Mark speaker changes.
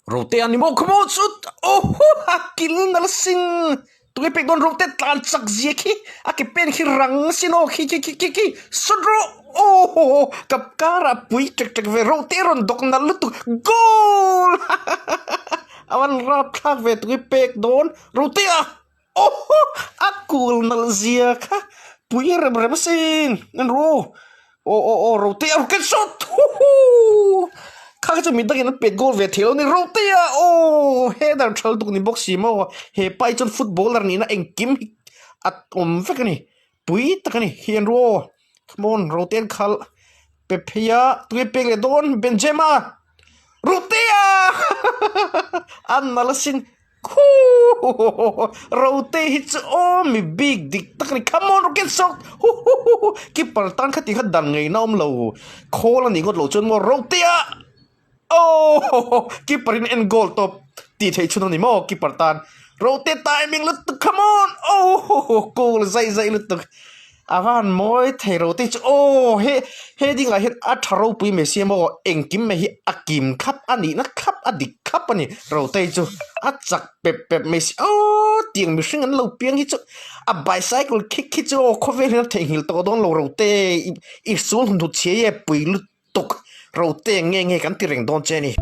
Speaker 1: Rote a ni maw come on shoot oh a kil nal sin tunge pek dawn Rote tlan chak zia khi a ke pen khi rang sin aw khi khi khi khi khi shot rawh oh kap karah pui tek tek ve Rote rawn dawk nal lutuk goal a van rap thlak ve tunge pek dawn Rote a oh a kul nal zia kha pui rem rem sin en ru aw aw aw Rote a rocket shot huhu kha kha chu mi dangin an pet goal ve thei lo ni Rote a aw header thal tuk ni bawk si maw he pa hi chuan footballer nihna engkim hi a awm vek a ni pui tak a ni hi en ru aw come on Rote an khalh pe phei a tui pek leh dawn Benzema Rote a an nalh asin. Khuuuuh Rote hi chu aw mi bik dik tak a ni come on rocket shot huhuhuhu keeper tan kha tih kha dan ngaihna awm lo khawl a nih ngawt loh chuan maw Rote a aww keeper in en goal tawp tih theih chhun a ni maw keeper tan Rote timing lutuk come on aww goal zai zai lutuk. A van mawi thei ro te chu aw he he dingah hian a tha ropui mai sia maw engkim mai hi a kim thlap a nihna thlap a dik thlap a ni ro te chu a chak pep pep mai si aww tiang mihring an lo piang hi chu a bicycle khik khi chu aw khawvel hian a theihnghilh tawh dawn lo ro te i sul hnut chhia e pui lutuk ro te nge nge kan ti reng dawn che a ni.